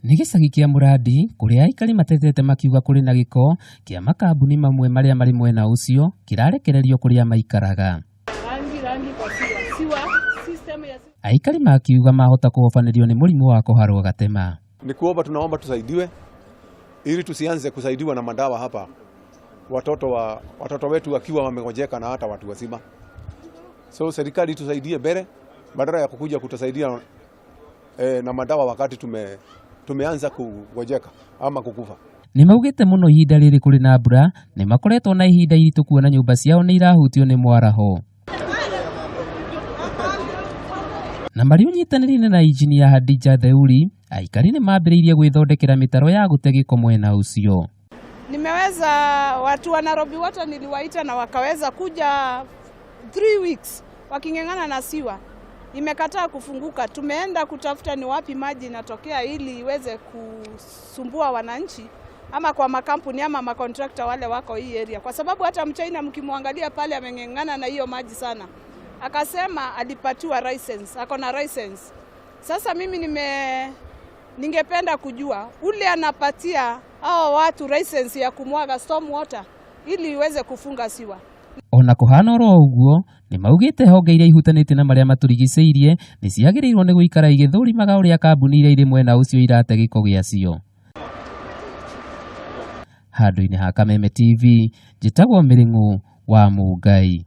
Nĩ gĩcagi kĩa Mũrandi kũrĩa aikari matetete makiuga kũrĩ na gĩko kĩa makambuni mamwe marĩa marĩ mwena ũcio kĩrarekererio kũrĩa maikaraga. Aikari makiuga mahota kũhobanĩrio nĩ mũrimũ wa kũharwo gatema. Ni kuomba, tunaomba tusaidiwe ili tusianze kusaidiwa na madawa hapa, watoto wetu wakiwa wamegonjeka na hata watu wazima. So serikali tusaidie mbele badala ya kukuja kutusaidia na madawa wakati tumeanza kugonjeka ama kukufa. Nĩ maugĩte mũno ihinda rĩrĩ kũrĩ na mbura nĩ makoretwo na ihinda iritũ kuona nyũmba ciao nĩ irahutio nĩ mwaraho. Na marĩ ũnyitanĩri-inĩ na injinia Hadija Theuri, aikari nĩ mambĩrĩirie gwĩthondekera mĩtaro ya gũte gĩko mwena ũcio. Nimeweza, watu wa Nairobi Water niliwaita na wakaweza kuja 3 weeks waking'ang'ana na sewer. Imekataa kufunguka. Tumeenda kutafuta ni wapi maji inatokea ili iweze kusumbua wananchi ama kwa makampuni ama makontrakta wale wako hii area, kwa sababu hata mchina mkimwangalia pale ameng'ang'ana na hiyo maji sana. Akasema alipatiwa license, ako na license. Sasa mimi ningependa kujua ule anapatia hao watu license ya kumwaga storm water ili iweze kufunga sewer. Ona kũhana oro ũguo nĩ maugĩte honge iria ihutanĩtie na marĩa matũrigicĩirie nĩ ciagĩrĩirwo nĩ gũikara igĩthũrimaga ũrĩa kambuni iria irĩ mwena ũcio irate gĩko gĩacio. Handũ-inĩ ha Kameme TV, njĩtagwo Mĩrĩng'ũ wa Mũngai.